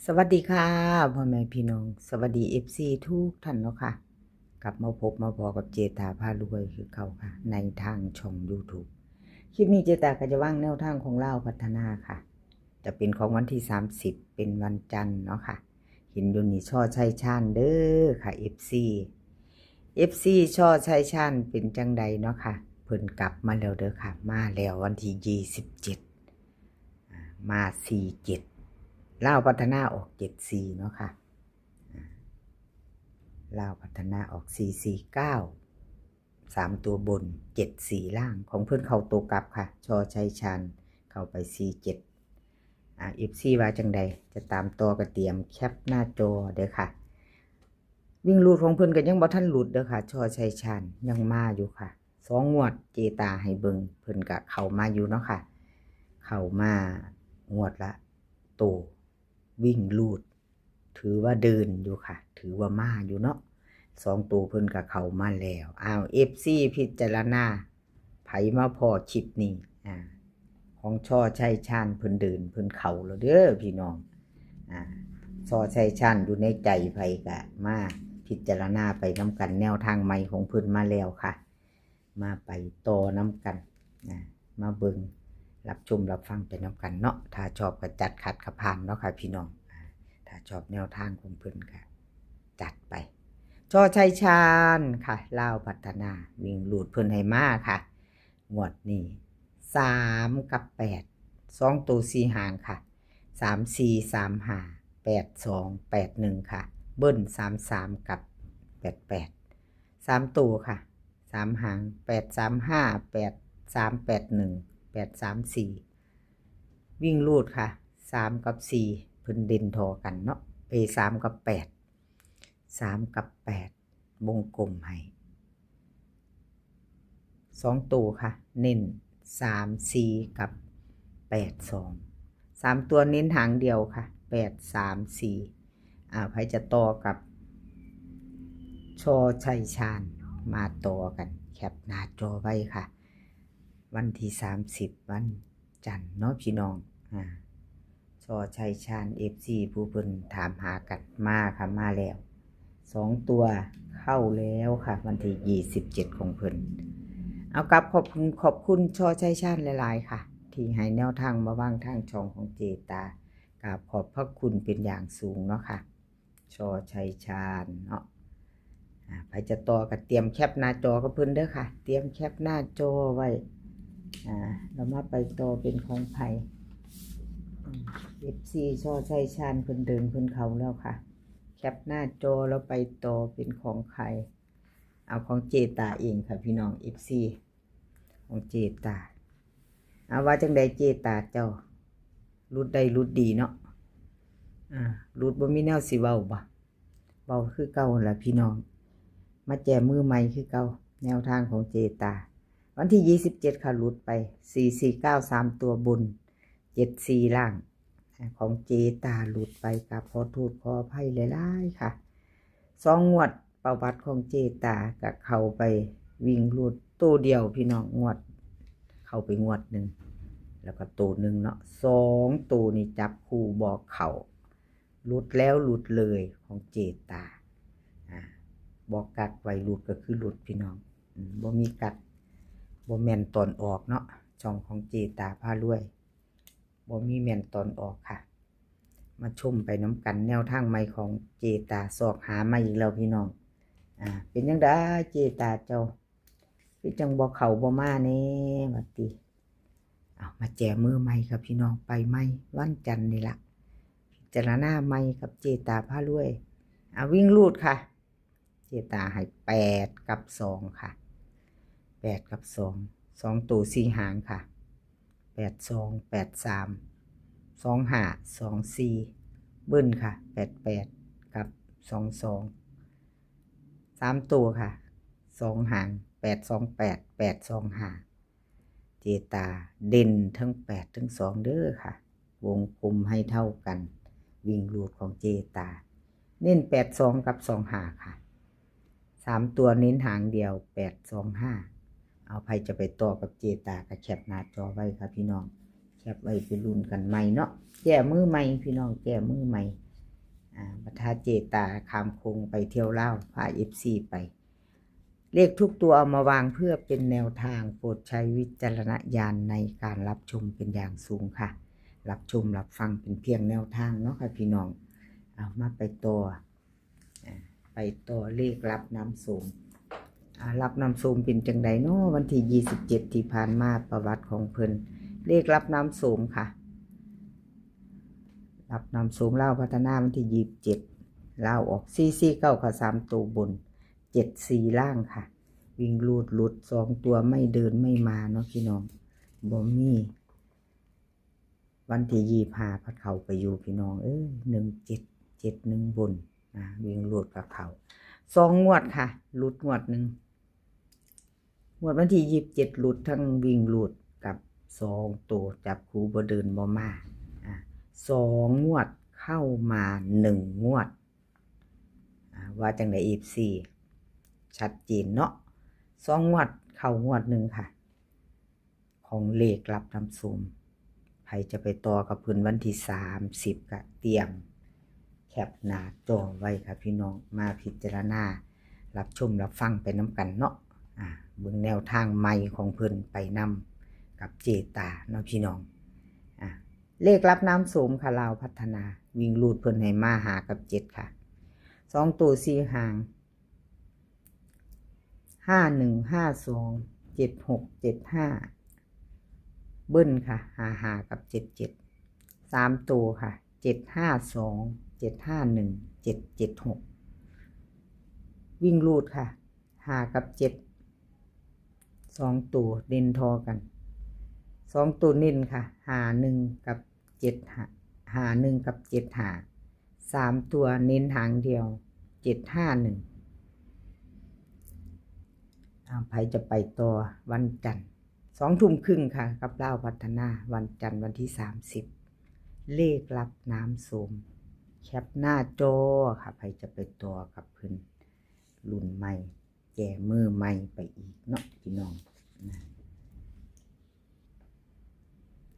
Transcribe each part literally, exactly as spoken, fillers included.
สวัสดีค่ะ พ่อแม่พี่น้อง สวัสดี เอฟซี ทุกท่านเนาะค่ะ กลับมาพบมาพ้อกับเจตาพารวยคือเก่าค่ะ ในทางช่อง YouTube คลิปนี้เจตาก็จะวางแนวทางของลาวพัฒนาค่ะ จะเป็นของวันที่ สามสิบ เป็นวันจันทร์เนาะค่ะ เห็นอยู่นี่ ชอชัยชาญเด้อค่ะ เอฟซี เอฟซี ชอชัยชาญเป็นจังใดเนาะค่ะ เพิ่นกลับมาแล้วเด้อค่ะ มาแล้ววันที่ ยี่สิบเจ็ด อ่า มา สี่เจ็ด ลาวพัฒนาออก เจ็ดสี่ เนาะค่ะ อ่า ลาวพัฒนาออก สี่สี่เก้า สามตัวบน เจ็ดสี่ ล่าง ของเพิ่นเข้าตัวกลับค่ะ ชอชัยชาญเข้าไป สี่เจ็ด อ่า เอฟซี ว่าจังใด จะตามต่อก็เตรียมแคปหน้าจอเด้อค่ะ วิ่งรูดของเพิ่นก็ยังบ่ทันหลุดเด้อค่ะ ชอชัยชาญยังมาอยู่ค่ะ สองงวดเจตาให้เบิ่ง เพิ่นก็เข้ามาอยู่เนาะค่ะ เข้ามางวดละโต วิ่งรูด ถือว่าเดินอยู่ค่ะ ถือว่ามาอยู่เนาะ สองตัวเพิ่นก็เข้ามาแล้ว อ้าว เอฟซี พิจารณา ไผมาพ้อคลิปนี้ อ่า ของชอชัยชาญเพิ่นเดินเพิ่นเข้าแล้วเด้อพี่น้อง อ่า ชอชัยชาญอยู่ในใจไผก็มาพิจารณาไปนำกัน แนวทางใหม่ของเพิ่นมาแล้วค่ะ มาไปต่อนำกัน อ่า มาเบิ่งรับชมรับฟังไปนำกันเนาะ ถ้าชอบก็จัด ขัดก็ผ่านเนาะค่ะพี่น้อง อ่า ถ้าชอบแนวทางของเพิ่นก็จัดไป ชอชัยชาญค่ะ ลาวพัฒนา วิ่งรูดเพิ่นให้มาค่ะ งวดนี้ สาม กับ แปด สองตัวสี่หางค่ะ สามสี่ สามห้า แปดสอง แปดหนึ่ง ค่ะ เบิ้ล สามสาม กับ แปดแปด สามตัวค่ะ สามหาง แปดสามห้า แปดสาม แปดหนึ่ง แปดสามสี่ วิ่งรูดค่ะ สาม กับ สี่ เพิ่นเด่นทอกันเนาะ เอย สาม กับ แปด สาม กับ แปด วงกลมให้ สองตัวค่ะ เน้น สามสี่ กับ แปดสอง สามตัวเน้นหางเดียวค่ะ แปดสามสี่ อ่า ไผจะต่อกับ ชอชัยชาญ มาต่อกัน แคปหน้าจอไว้ค่ะ วันที่ สามสิบ วันจันทร์เนาะพี่น้อง อ่า ชอชัยชาญ เอฟซี ผู้เพิ่นถามหากันมาค่ะ มาแล้ว สองตัวเข้าแล้วค่ะ วันที่ ยี่สิบเจ็ด ของเพิ่น เอา กราบขอบคุณ ขอบคุณชอชัยชาญหลายๆ ค่ะ ที่ให้แนวทางมาวางทางช่องของเจตา กราบขอบพระคุณเป็นอย่างสูงเนาะค่ะ ชอชัยชาญเนาะ อ่า ไผจะต่อก็เตรียมแคปหน้าจอกับเพิ่นเด้อค่ะ เตรียมแคปหน้าจอไว้ อ่า เรามาไปต่อเป็นของไผ อืม เอฟซี ชอชัยชาญเพิ่นเดินเพิ่นเข้าแล้วค่ะ แคปหน้าจอแล้วไปต่อเป็นของใคร เอาของเจตาเองค่ะพี่น้อง เอฟซี ของเจตา เอา ว่าจังใดเจตาเจ้า หลุดได้หลุดดีเนาะ อ่า หลุดบ่มีแนวสิเว้าบ่ เว้าคือเก่าหั่นล่ะพี่น้อง มาแจมือใหม่คือเก่า แนวทางของเจตา วันที่ ยี่สิบเจ็ด ค่ะ หลุดไป สี่สี่เก้า สามตัวบน เจ็ดสี่ ล่าง ของเจตาหลุดไป กราบขอโทษขออภัยหลายๆ ค่ะ สองงวดประวัติของเจตาก็เข้าไปวิ่งรูดตัวเดียวพี่น้อง งวด เข้าไปงวดหนึ่ง แล้วก็ตัวหนึ่งเนาะ สองตัวนี่จับคู่บอกเข้า หลุดแล้วหลุดเลยของเจตา อ่า บอกกักไว้หลุดก็คือหลุดพี่น้อง อืม บ่มีกัก บ่แม่นตอนออกเนาะ ช่องของเจตาพารวย บ่มีแม่นตอนออกค่ะ มาชมไปนำกัน แนวทางใหม่ของเจตา ซอกหามาอีกแล้วพี่น้อง อ่า เป็นจังใดเจตาเจ้า คือจังบ่เข้าบ่มาแน่ ว่าติ เอา มาแจมือใหม่ค่ะพี่น้อง ไปใหม่ วันจันทร์นี่ละ พิจารณาใหม่กับเจตาพารวย อ่า วิ่งรูดค่ะ เจตาให้ แปด กับ สอง ค่ะ แปด กับ สอง สองตัวสี่หางค่ะ แปดสอง แปดสาม สองห้า สองสี่ เบิ้ลค่ะ แปดแปด กับ สองสอง สามตัวค่ะ สองหาง แปดสองแปด แปดสองห้า เจตาเด่นทั้ง แปด ทั้ง สอง เด้อค่ะ วงกลมให้เท่ากัน วิ่งรูดของเจตา เน้น แปดสอง กับ สองห้า ค่ะ สามตัวเน้นหางเดียว แปดสองห้า เอา ไผจะไปต่อกับเจตาก็แคปหน้าจอไว้ค่ะพี่น้อง แคปไว้ไปลุ้นกันใหม่เนาะ แจมือใหม่พี่น้อง แจมือใหม่ อ่าบัดถ้าเจตาข้ามโขงไปเที่ยวลาว พาเอฟซีไป เลขทุกตัวเอามาวางเพื่อเป็นแนวทาง โปรดใช้วิจารณญาณในการรับชมเป็นอย่างสูงค่ะ รับชมรับฟังเป็นเพียงแนวทางเนาะค่ะพี่น้อง เอามาไปต่ออ่าไปต่อเลขลับน้ำโสมอ่าลับน้ำโสมเป็นจังใดเนาะ วันที่ยี่สิบเจ็ดที่ผ่านมา ประวัติของเพิ่น เลขลับน้ำโสมค่ะ ลับน้ำโสมลาวพัฒนาวันที่ยี่สิบเจ็ด ลาวออกสี่สี่เก้าค่ะ สามตัวบน เจ็ดสี่ล่างค่ะ วิ่งรูดหลุดสองตัว ไม่เดินไม่มาเนาะพี่น้อง บ่มี วันที่ยี่สิบห้าพัดเข้าไปอยู่พี่น้องเอ้ย หนึ่งเจ็ด เจ็ดหนึ่งบนนะ วิ่งรูดกับเข้า สองงวดค่ะ หลุดงวดหนึ่ง งวดวันที่ยี่สิบเจ็ดหลุดทั้งวิ่งรูดกับสองตัว จับคู่บ่เดินบ่มาอ่ะ สองงวดเข้ามาหนึ่งงวดอ่ะ ว่าจังใดเอฟซี ชัดเจนเนาะ สองงวดเข้างวดหนึ่งค่ะ ของเลขลับน้ำโสม ใครจะไปต่อกับเพิ่นวันที่สามสิบก็เตรียมแคปหน้าจอไว้ค่ะพี่น้อง มาพิจารณารับชมรับฟังไปน้ำกันเนาะ อ่า เบิ่งแนวทางใหม่ของเพิ่นไปนำกับเจตาเนาะพี่น้อง อ่า เลขลับน้ำโสมค่ะลาวพัฒนา วิ่งรูดเพิ่นให้มาห้ากับเจ็ดค่ะ สองตัวสี่หาง ห้าหนึ่ง ห้าสอง เจ็ดหก เจ็ดห้า เบิ้ลค่ะ ห้าห้า กับ เจ็ดเจ็ด สามตัวค่ะ เจ็ดห้าสอง เจ็ดห้าหนึ่ง เจ็ดเจ็ดหก วิ่งรูดค่ะ ห้ากับ เจ็ด สองตัวเด่นทอกัน สองตัวเน้นค่ะ ห้าหนึ่ง กับ เจ็ดห้า ห้าหนึ่ง กับ เจ็ดห้า สามตัวเน้นหางเดียว เจ็ดห้าหนึ่ง อ่า ใครจะไปต่อวันจันทร์ สองทุ่มครึ่งค่ะ กับลาวพัฒนา วันจันทร์วันที่สามสิบ เลขลับน้ำโสม แคปหน้าจอค่ะ ใครจะไปต่อกับเพิ่น รุ่นใหม่ แก่มือใหม่ไปอีกเนาะพี่น้องนะ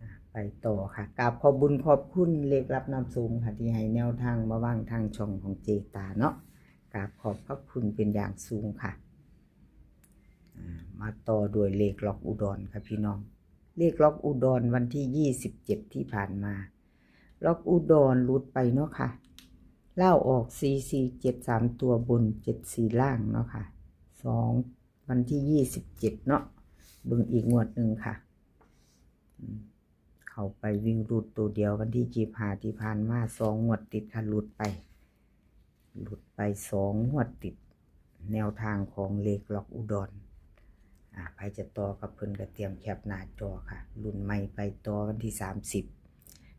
อ่ะ ไปต่อค่ะ กราบขอบบุญขอบคุณเลขลับน้ำโสมค่ะ ที่ให้แนวทางมาวางทางช่องของเจตาเนาะ กราบขอบพระคุณเป็นอย่างสูงค่ะ อ่า มาต่อด้วยเลขล็อกอุดรค่ะพี่น้อง เลขล็อกอุดรวันที่ยี่สิบเจ็ดที่ผ่านมา ล็อกอุดรหลุดไปเนาะค่ะ ลาวออกสี่สี่เจ็ด สามตัวบน เจ็ดสี่ล่างเนาะค่ะ สอง วันที่ยี่สิบเจ็ดเนาะ เบิ่งอีกงวดหนึ่งค่ะ อืม เข้าไปวิ่งรูดตัวเดียว วันที่ยี่สิบห้าที่ผ่านมา สองงวดติดค่ะ หลุดไป หลุดไปสองงวดติด แนวทางของเลขล็อกอุดร อ่า ใครจะต่อกับเพิ่นก็เตรียมแคปหน้าจอค่ะ รุ่นใหม่ไปต่อวันที่สามสิบ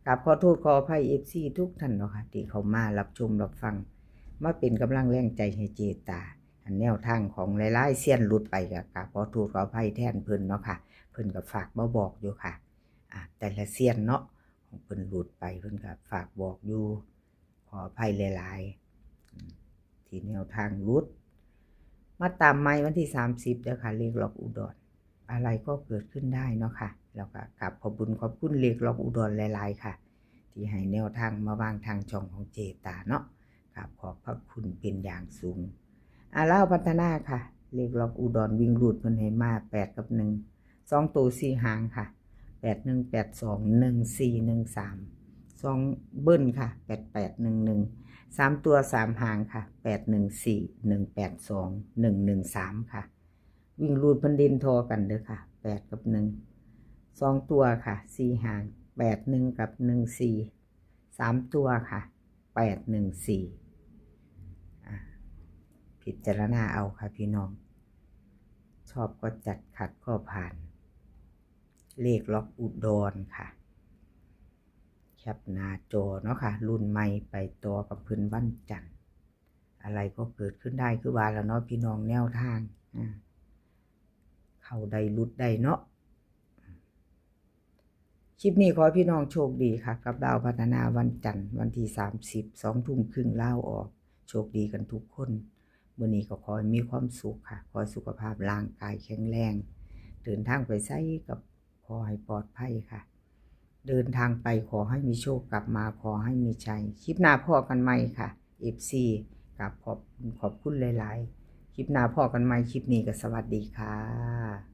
กราบขอโทษขออภัยเอฟซีทุกท่านเนาะค่ะ ที่เข้ามารับชมรับฟัง มาเป็นกำลังแรงใจให้เจตา อันแนวทางของหลายๆเซียนหลุดไปก็กราบขอโทษขออภัยแทนเพิ่นเนาะค่ะ เพิ่นก็ฝากมาบอกอยู่ค่ะ อ่า แต่ละเซียนเนาะ ของเพิ่นหลุดไป เพิ่นก็ฝากบอกอยู่ ขออภัยหลายๆ อืม ที่แนวทางหลุด มาตามใหม่วันที่สามสิบเด้อค่ะ เลขล็อกอุดร อะไรก็เกิดขึ้นได้เนาะค่ะ แล้วก็กราบขอบบุญขอบคุณเลขล็อกอุดรหลายๆค่ะ ที่ให้แนวทางมาวางทางช่องของเจตาเนาะ กราบขอบพระคุณเป็นอย่างสูง อ่า ลาวพัฒนาค่ะ เลขล็อกอุดรวิ่งรูดเพิ่นให้มาแปดกับหนึ่ง สองตัวสี่หางค่ะ แปดหนึ่ง แปดสอง หนึ่งสี่ หนึ่งสาม สองเบิ้ลค่ะ แปดแปด หนึ่งหนึ่ง สามตัวสามหางค่ะ แปดหนึ่งสี่ หนึ่งแปดสอง หนึ่งหนึ่งสามค่ะ วิ่งรูดเพิ่นเด่นทอกันเด้อค่ะ แปดกับหนึ่ง สองตัวค่ะ สี่หาง แปดหนึ่ง กับ หนึ่งสี่ สามตัวค่ะ แปดหนึ่งสี่ อ่ะ พิจารณาเอาค่ะพี่น้อง ชอบก็จัด ขัดก็ผ่าน เลขล็อกอุดรค่ะ แคปหน้าจอเนาะค่ะ รุ่นใหม่ไปต่อกับเพิ่นวันจันทร์ อะไรก็เกิดขึ้นได้คือว่าแล้วเนาะพี่น้อง แนวทาง อ่า เข้าได้หลุดได้เนาะ คลิปนี้ขอให้พี่น้องโชคดีค่ะ กับลาวพัฒนาวันจันทร์วันที่สามสิบ สองทุ่มครึ่งลาวออก โชคดีกันทุกคน มื้อนี้ก็ขอให้มีความสุขค่ะ ขอให้สุขภาพร่างกายแข็งแรง เดินทางไปไสก็ขอให้ปลอดภัยค่ะ เดินทางไปขอให้มีโชค กลับมาขอให้มีชัย คลิปหน้าพ้อกันใหม่ค่ะ เอฟซี กับขอบคุณ ขอบคุณหลายๆ คลิปหน้าพ้อกันใหม่ คลิปนี้ก็สวัสดีค่ะ